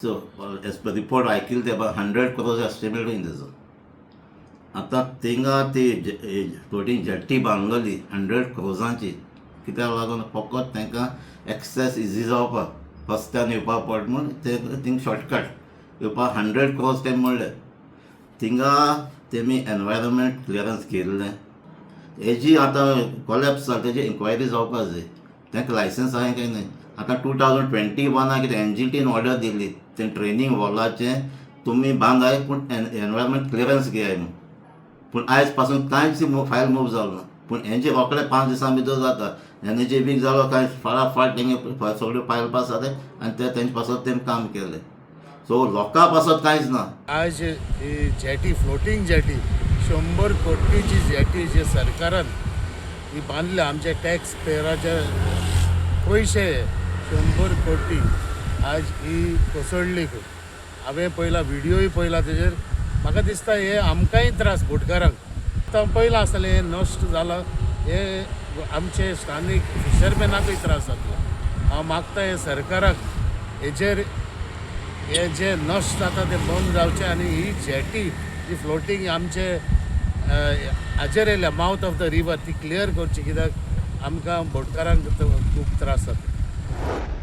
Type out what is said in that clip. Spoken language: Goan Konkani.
सो एज पर रिपोर्ट आयकिल्ले ते 100 क्रोर्स एस्टिमेट तेजो. आतां थिंगा ती फ्लोटींग जेट्टी बांदलोली 100 क्रोर्सांची कित्याक लागून? फकत तांकां एक्सेस इजी जावपाक, रस्त्यान येवपाक पड म्हूण ते थिंग शॉर्टकट येवपाक 100 क्रोर्स तेमी म्हणले. थिंगा तेमी एनवायरमेंट क्लियरन्स केल्लें. हेजी आतां कोलॅप्स जाता तेजी इन्क्वायरी जावपाक जाय. तांकां लायसन्स आहा काय न्हय? आतां 2021 कितें एनजीटीन ऑर्डर दिल्ली, ते रिटेनिंग वॉलाचें तुमी बांदाय पूण एनवायरमेंट क्लियरन्स घेयाय म्हूण. पूण आयज पासून कांयच फायल मूव जालो ना. पूण हेंचे रोखडे 5 दिसां भितर जाता. एनर्जी वीक जालो काय फाटाफाट तेंगे सगळ्यो फायल पास जाले आनी ते तेंचे पासत तेमी काम केलें. सो लोकां पासत कांयच ना. आज ही जेटी, फ्लोटींग जेटी, 100 कोटीची जेटी जे सरकारान ही बांदल्या, आमचे टॅक्स पेयराचे पयशे 100 कोटी, आज ही कोसळ्ळी खंय. हांवें पयला, व्हिडियोय पळयला तेजेर. म्हाका दिसता हे आमकांय त्रास बोटकारांक. आतां पयलां आसतलें हें नश्ट जालां, हे आमचे स्थानीक फिशरमॅनाकूय त्रास जातलो. हांव मागता हे सरकाराक, हेजेर हे जे नश्ट जाता ते बंद जावचें आनी ही जेटी जी फ्लोटींग आमचे हाजेर येयल्या, मावथ ऑफ the river, ती क्लियर करची, कित्याक आमकां बोटकारांक खूब त्रास जाता.